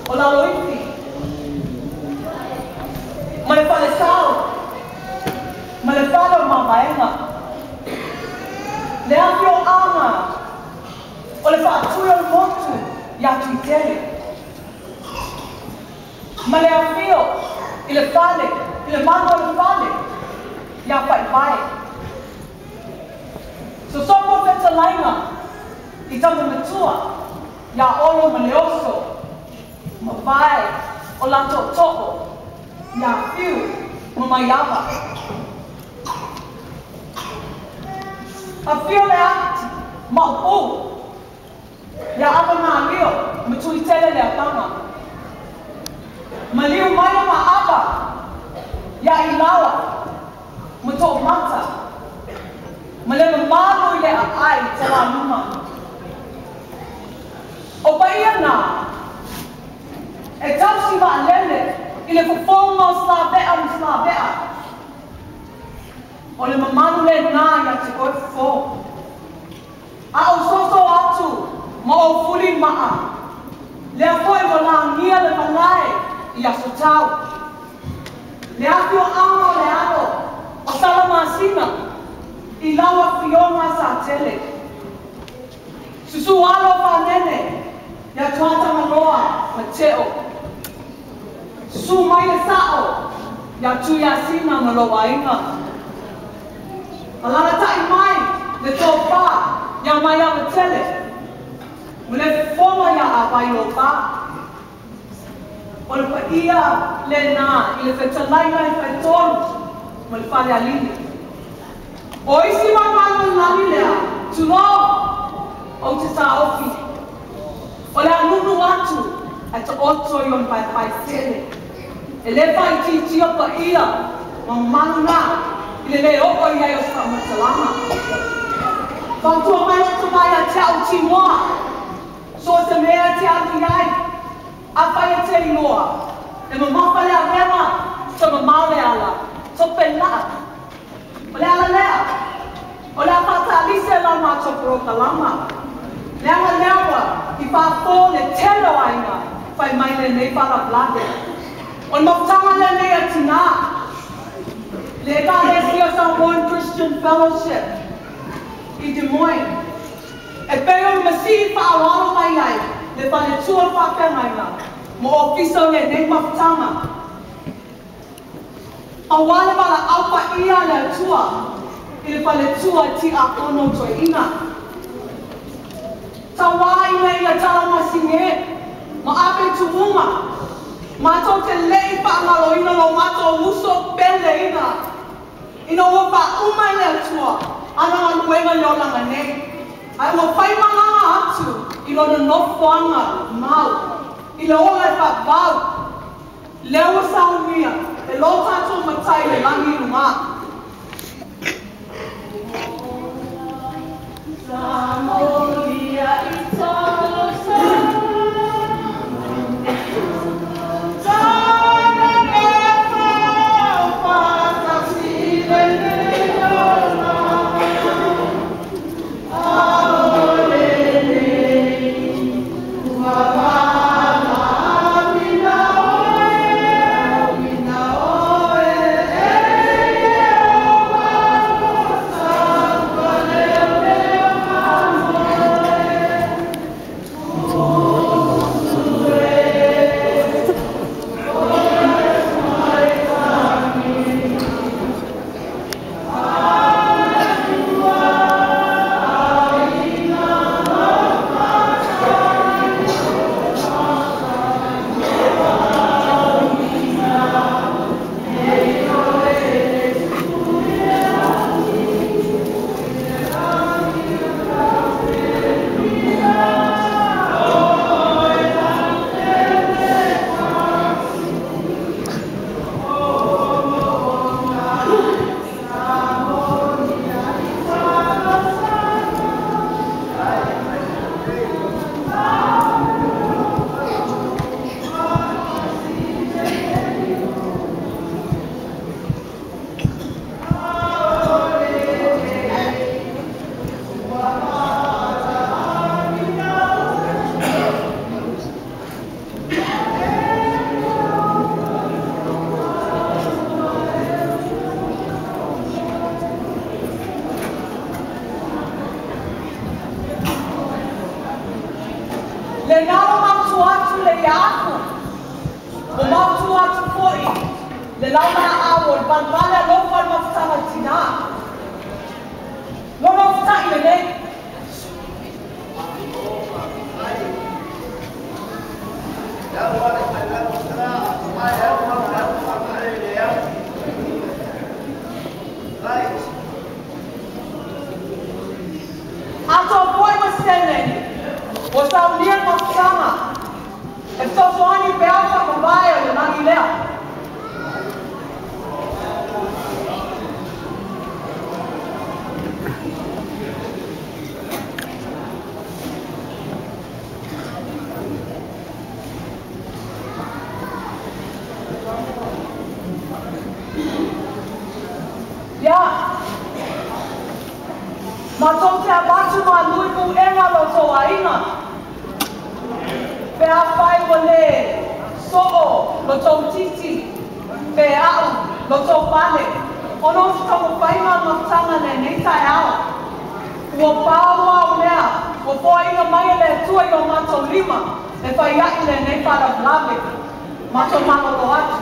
O Laloifi ma le falesao ma le fale o Mavaega. Le afioaga o le Faatui o le Motu ia Tuitele. Ma le afio i le fale, i le malu o le fale ia Faivae. Sosopo fetalaiga i tama matua ia Olo ma Leoso, ma vae o la tootoo ia Fiu ma Maiava. Afio le ati maupu ia Ava Galio ma Tuitele le ataga. Maliu mai le maava ia Ilaoa ma Toomata ma le mamalu i le aai talaluma. O paia nā e tausi vaalele i le fofoga o Slavea ma Slavea. O le mamalu lenā ia te oe fofo. A ou soso atu ma ou fuli maa, lea foi ua lagia le malae i aso tau. Le afioaga o le alo o Salamasina i lau afioga Satele. Susu alo fanene ia Tuatagaloa ma Teo. Susu mai le sao ia Tuiasina ma lou aiga. Alalatai mai le tofā ia Maiava Tele ma le fofoga ia Availopa. O le paia lenā i le fetalaiga i faetolu ma le falealili. O isi malumalu o le lagi lea, tulou, ou te taofi. O le anunu atu ae taoto i ona paepaetele. E lē faaitiitia paia ma mamalu na i le lē oo i ai o se faamatalaga. Fautua mai lo tomai ia te au Timoa, so o se mea e te alu i ai, afai e te iloa, e mamafa le avega, sa mamao le ala, tope laa. O le ala lea, o le a faataalise la matou porokalama. Leaga lea ua i faafō le tele o aiga fai mai lenei faalavelave. O le mafutaga lenei a tinā, le Ekalesia Samoan Christian Fellowship i Des Moines, e pei ona masii faaaloalo mai ai le faletua o le faafeagaiga ma ofisa o lenei mafutaga. Auā le valaau paia a le Atua i le faletua tiakono toeaina. Tauā ina ia talamasige ma ave tuuga, matou te le'i faagaloina lo matou uso peleina ina ua faauma e le Atua ana galuega i le olaga nei, ae ua faimalaga atu i lona nofoaga mau i le ola e faavavau lea ua saunia e lo tatou Matai i le lagi i lugā. Le nalo mautu atu le iaku. O mautu atu foi. Le launa au o le palpale alofa le mafutaga tinā. Mo mafuta'i lenei. Ato poi ma seleni. O saunia le mafutaga. E fesoasoani pe au faamavae o le lagi lea. Ia, matou te avatu ma lui puega lo tou aiga. Pe afai ua lē soo lo tou titi, pe a'u lo tou pale, ona o se taumafaiga o le mafutaga lenei taeao. Ua pau au lea, ua foaiina mai e le Atua i o matou lima, e faia'i lenei faalavelave. Matou malolo atu.